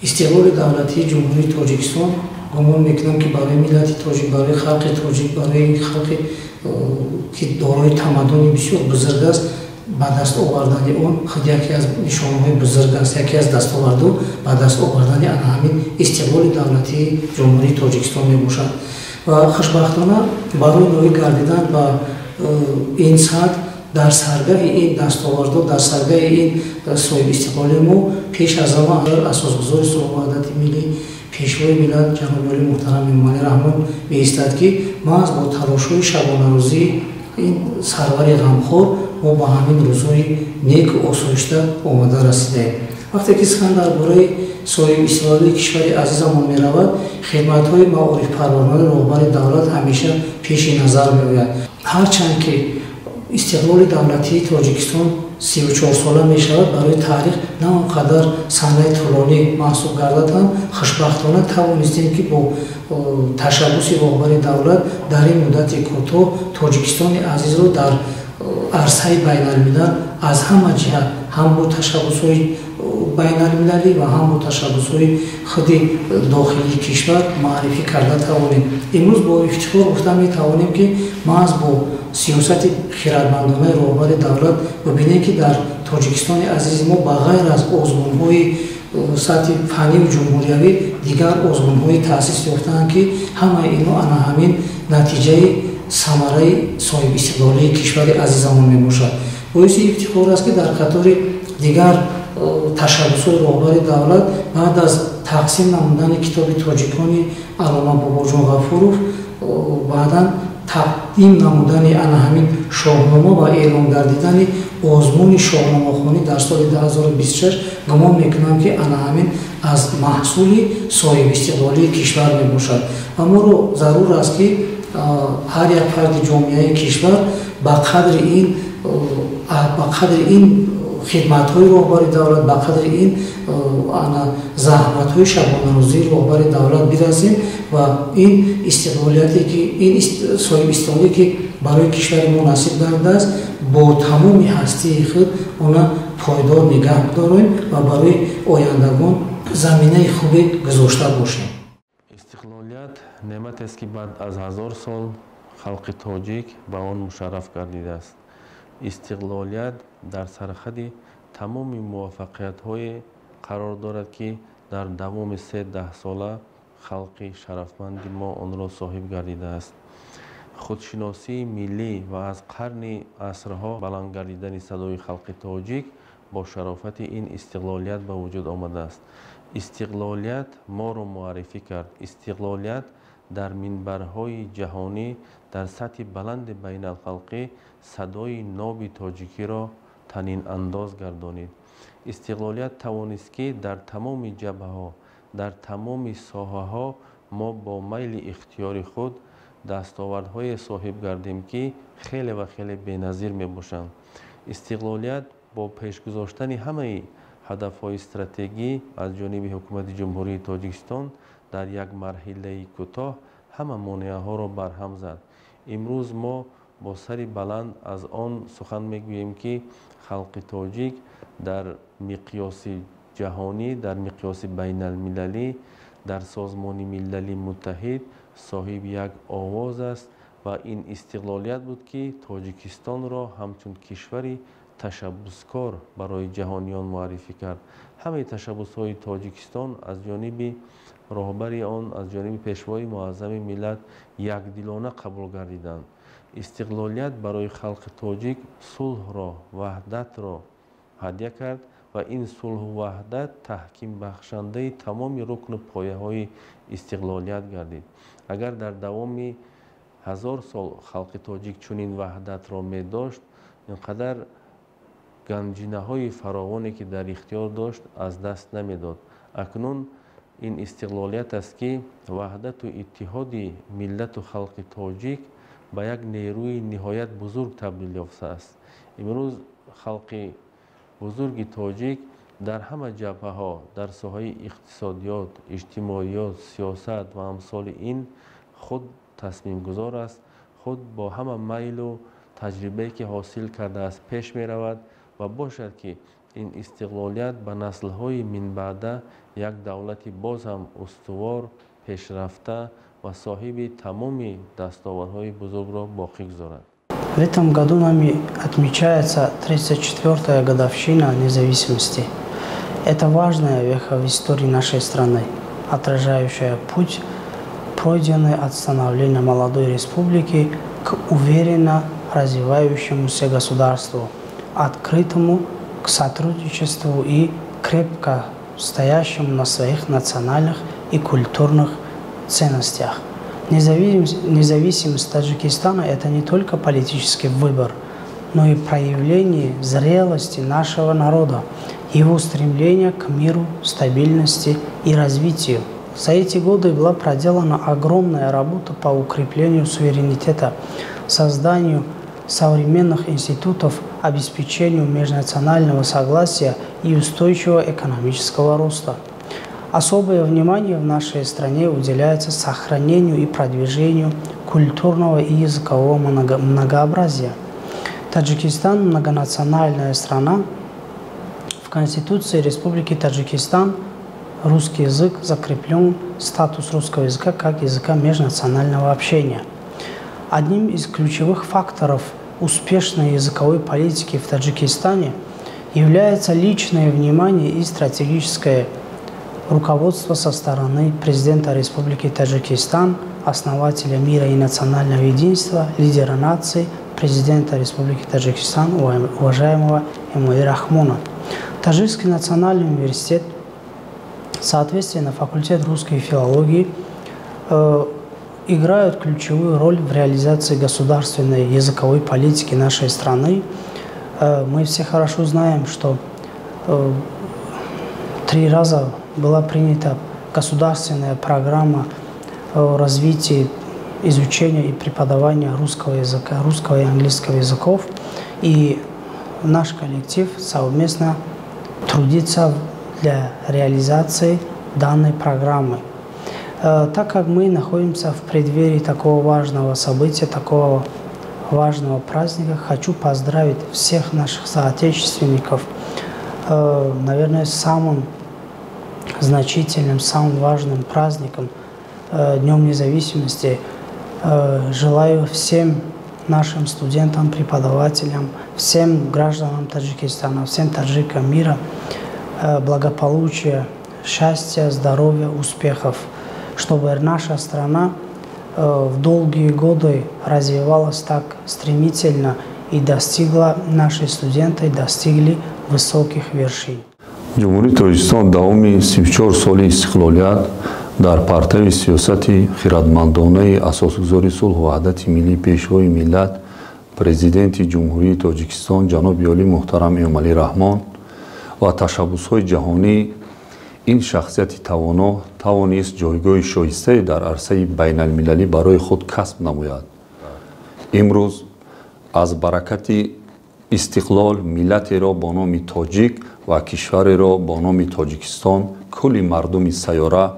Истиқлоли давлатии Ҷумҳурии Тоҷикистон, гумон мекунам, ки барои миллати тоҷик, барои халқи тоҷик, барои халқе, ки дорои тамаддуни бисёр бузург аст, ба даст овардани он худ яке аз нишонаҳои бузург аст, яке аз дастоварду ба даст овардани ана ҳамин истиқлоли давлатии Ҷумҳурии Тоҷикистон мебошад. Ва хушбахтона барои ноил гардидан ба ин сатҳ, дар саргаҳи ин дастовардҳо, дар саргаҳи ин соҳибистиқлолии мо пеш аз ҳама асосгузори сулҳу ваҳдати миллӣ, Пешвои миллат, ҷаноби олии муҳтарам Эмомалӣ Раҳмон меистад, ки маҳз бо талошҳои шабонарӯзии ин сарвари ғамхор мо ба ҳамин рӯзҳои неку осоишта омада расидаем. Вақте ки сухан дар бораи соҳибистиқлолии кишвари азизамон меравад, хидматҳои маорифпарваронаи роҳбари давлат ҳамеша пеши назар меояд. Ҳарчанд ки истиқлоли давлатии Тоҷикистон 34 сола мешавад, барои таърих на он қадар санаи тӯлонӣ маҳсуб гардад ҳам, хушбахтона тавонистем, ки бо ташаббуси роҳбари давлат дар ин муддати кӯтоҳ Тоҷикистони азизро дар арсаи байналмилал аз ҳама ҷиҳат, ҳам бо ташаббусҳои байналмилалӣ ва ҳам бо ташаббусҳои худи дохилии кишвар муаррифӣ карда тавонем. Имрӯз бо ифтихор гуфта метавонем, ки маҳз бо сиёсати хирадмандонаи роҳбари давлат, бибинем, ки дар Тоҷикистони азизи мо ба ғайр аз озмунҳои сатҳи фаннию ҷумҳуриявӣ дигар озмунҳое таъсис ёфтаанд, ки ҳамаи инҳо ана ҳамин натиҷаи самараи соҳибистиқлолии кишвари азизамон мебошад. Боиси ифтихор аст, ки дар қатори дигар ташаббусҳои роҳбари давлат, баъд аз тақсим намудани китоби тоҷикони аллома Бобоҷон Ғафуров, баъдан тақдим намудани ана ҳамин Шоҳнома ва эълон гардидани озмуни шоҳномахонӣ дар соли 2026, гумон мекунам, ки ана ҳамин аз маҳсули соҳибистиқлолии кишвар мебошад. Ва моро зарур аст, ки ҳар як фарди ҷомеаи кишвар ба қадри ин хидматҳои роҳбари давлат, ба қадри ин ана заҳматҳои шабонарӯзии роҳбари давлат бирасем ва ин истиқлолияте, ки ин соҳибистиқлолие, ки барои кишвари мо насиб гардидааст, бо тамоми ҳастии худ она пойдор нигаҳ дорем ва барои ояндагон заминаи хубе гузошта бошем. Истиқлолият неъматест, ки баъд аз 1000 сол халқи тоҷик ба он мушарраф гардидааст. Истиқлолият дар сархади тамоми муваффақиятҳое қарор дорад, ки дар давоми се даҳсола халқи шарафманди мо онро соҳиб гардидааст. Худшиносии миллӣ ва аз қарни асрҳо баланд гардидани садои халқи тоҷик бо шарофати ин истиқлолият ба вуҷуд омадааст. Истиқлолият моро муаррифӣ кард. Истиқлолият дар минбарҳои ҷаҳонӣ, дар сатҳи баланди байналхалқӣ садои ноби тоҷикиро танинандоз гардонид. Истиқлолият тавонист, ки дар тамоми ҷабҳаҳо, дар тамоми соҳаҳо мо бо майли ихтиёри худ дастовардҳое соҳиб гардем, ки хеле ва хеле беназир мебошанд. Истиқлолият бо пешгузоштани ҳамаи ҳадафҳои стратегӣ аз ҷониби Ҳукумати Ҷумҳурии Тоҷикистон дар як марҳилаи кӯтоҳ ҳама монеаҳоро барҳам зад. Имрӯз мо бо сари баланд аз он сухан мегӯем, ки халқи тоҷик дар миқёси ҷаҳонӣ, дар миқёси байналмилалӣ, дар Созмони Милали Муттаҳид соҳиби як овоз аст. Ва ин истиқлолият буд, ки Тоҷикистонро ҳамчун кишвари ташаббускор барои ҷаҳониён муаррифӣ кард. Ҳамаи ташаббусҳои Тоҷикистон аз ҷониби роҳбари он, аз ҷониби Пешвои муаззами миллат якдилона қабул гардиданд. Истиқлолият барои халқи тоҷик сулҳро, ваҳдатро ҳадя кард ва ин сулҳу ваҳдат таҳкимбахшандаи тамоми рукну пояҳои истиқлолият гардид. Агар дар давоми 1000 сол халқи тоҷик чунин ваҳдатро медошт, ин қадар ганҷинаҳои фаровоне, ки дар ихтиёр дошт, аз даст намедод. Акнун ин истиқлолият аст, ки ваҳдату иттиҳоди миллату халқи тоҷик ба як нерӯи ниҳоят бузург табдил ёфтааст. Имрӯз халқи бузурги тоҷик дар ҳама ҷабҳаҳо, дар соҳаи иқтисодиёт, иҷтимоиёт, сиёсат ва амсоли ин худ тасмимгузор аст, худ бо ҳама майлу таҷрибае, ки ҳосил кардааст, пеш меравад ва бошад, ки Ин истиқлолият ба наслҳои минбаъда як давлати боз ҳам устувор, пешрафта ва соҳиби тамоми дастовардҳои бузургро боқӣ гузорад. В этом году нами отмечается 34-я годовщина независимости. Это важная веха в истории нашей страны, отражающая путь, пройденный от становления молодой республики к уверенно развивающемуся государству, открытому к сотрудничеству и крепко стоящему на своих национальных и культурных ценностях. Независимость Таджикистана – это не только политический выбор, но и проявление зрелости нашего народа, его стремление к миру, стабильности и развитию. За эти годы была проделана огромная работа по укреплению суверенитета, созданию современных институтов, обеспечению межнационального согласия и устойчивого экономического роста. Особое внимание в нашей стране уделяется сохранению и продвижению культурного и языкового многообразия. Таджикистан – многонациональная страна. В Конституции Республики Таджикистан русский язык закреплен, статус русского языка как языка межнационального общения. Одним из ключевых факторов успешной языковой политики в Таджикистане является личное внимание и стратегическое руководство со стороны президента Республики Таджикистан, основателя мира и национального единства, лидера нации, президента Республики Таджикистан, уважаемого Эмомали Рахмона. Таджикский национальный университет, соответственно, факультет русской филологии играют ключевую роль в реализации государственной языковой политики нашей страны. Мы все хорошо знаем, что 3 раза была принята государственная программа развития изучения и преподавания русского языка, русского и английского языков. И наш коллектив совместно трудится для реализации данной программы. Так как мы находимся в преддверии такого важного события, такого важного праздника, хочу поздравить всех наших соотечественников, наверное, с самым значительным, самым важным праздником, Днем независимости. Желаю всем нашим студентам, преподавателям, всем гражданам Таджикистана, всем таджикам мира благополучия, счастья, здоровья, успехов, чтобы наша страна в долгие годы развивалась так стремительно и достигла, наши студенты достигли высоких вершин. Ҷумҳурии Тоҷикистон давоми 34 соли истиқлолият дар партави сиёсати хирадмандонаи асосгузори сулҳу ваҳдати миллӣ, пешвои миллат, президенти Ҷумҳурии Тоҷикистон ҷаноби олӣ муҳтарам Эмомалӣ Раҳмон ва ташаббусҳои ҷаҳонӣ ин шахсияти тавоно тавонист ҷойгоҳи шоистае дар арсаи байналмилалӣ барои худ касб намояд. Имрӯз аз баракати истиқлол миллатеро бо номи тоҷик ва кишвареро бо номи Тоҷикистон кулли мардуми сайёра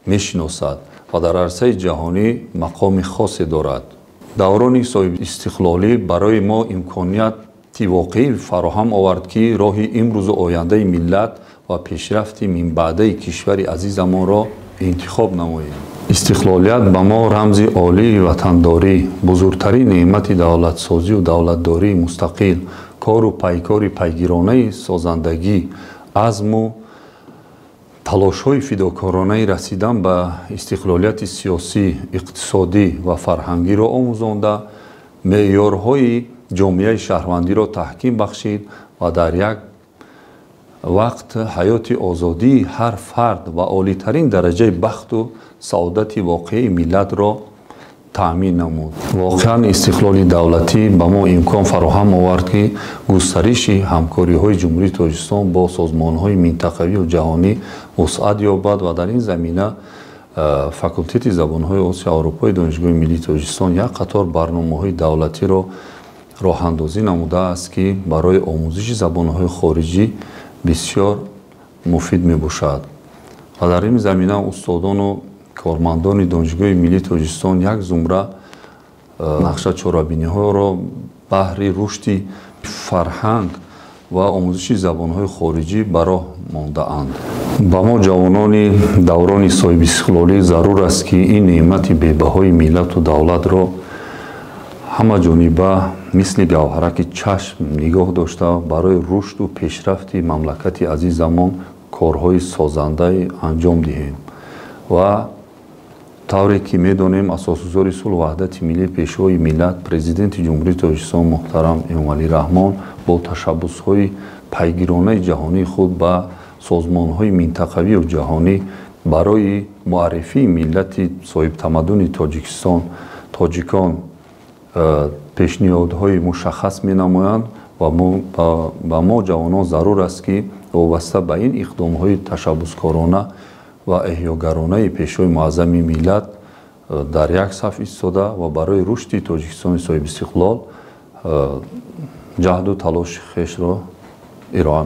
мешиносад ва дар арсаи ҷаҳонӣ мақоми хосе дорад. Даврони соҳибистиқлолӣ барои мо имконияти воқеӣ фароҳам овард, ки роҳи имрӯзу ояндаи миллат ва пешрафти минбаъдаи кишвари азизамонро интихоб намоем. Истиқлолият ба мо рамзи олии ватандорӣ, бузургтарин неъмати давлатсозию давлатдории мустақил, кору пайкори пайгиронаи созандагӣ, азму талошҳои фидокоронаи расидан ба истиқлолияти сиёсӣ, иқтисодӣ ва фарҳангиро омӯзонда, меъёрҳои ҷомеаи шаҳрвандиро таҳким бахшид ва дар як вақт ҳаёти озодии ҳар фард ва олитарин дараҷаи бахту саодати воқеии миллатро таъмин намуд. Воқеан истиқлоли давлатӣ ба мо имкон фароҳам овард, ки густариши ҳамкориҳои Ҷумҳурии Тоҷикистон бо созмонҳои минтақавию ҷаҳонӣ вусъат ёбад ва дар ин замина факултети забонҳои Осиё Аврупои Донишгоҳи миллии Тоҷикистон як қатор барномаҳои давлатиро роҳандозӣ намудааст, ки барои омӯзиши забонҳои хориҷӣ бисёр муфид мебошад. Ва дар ин замина устодону кормандони Донишгоҳи миллии Тоҷикистон як зумра нақша чорабиниҳоро баҳри рушди фарҳанг Ва омӯзиши забонҳои хориҷӣ ба роҳ мондаанд. Ба мо, ҷавонони даврони соҳибистиқлолӣ, зарур аст, ки ин неъмати бебаҳои миллату давлатро ҳамаҷониба мисли гавҳараки чашм нигоҳ дошта, барои рушду пешрафти мамлакати азизамон корҳои созандае анҷом диҳем. Ва тавре ки медонем, Асосгузори сулҳу ваҳдати миллӣ, Пешвои миллат, Президенти Ҷумҳурии Тоҷикистон муҳтарам Эмомалӣ Раҳмон бо ташаббусҳои пайгиронаи ҷаҳонии худ ба созмонҳои минтақавию ҷаҳонӣ барои муаррифии миллати соҳибтамаддуни Тоҷикистон, тоҷикон, пешниҳодҳои мушаххас менамоянд. Ва ба мо, ҷавонон, зарур аст, ки вобаста ба ин иқдомҳои ташаббускорона ва эҳёгаронаи Пешвои муаззами миллат дар як саф истода ва барои рушди Тоҷикистони соҳибистиқлол ҷаҳду талоши хешро ироа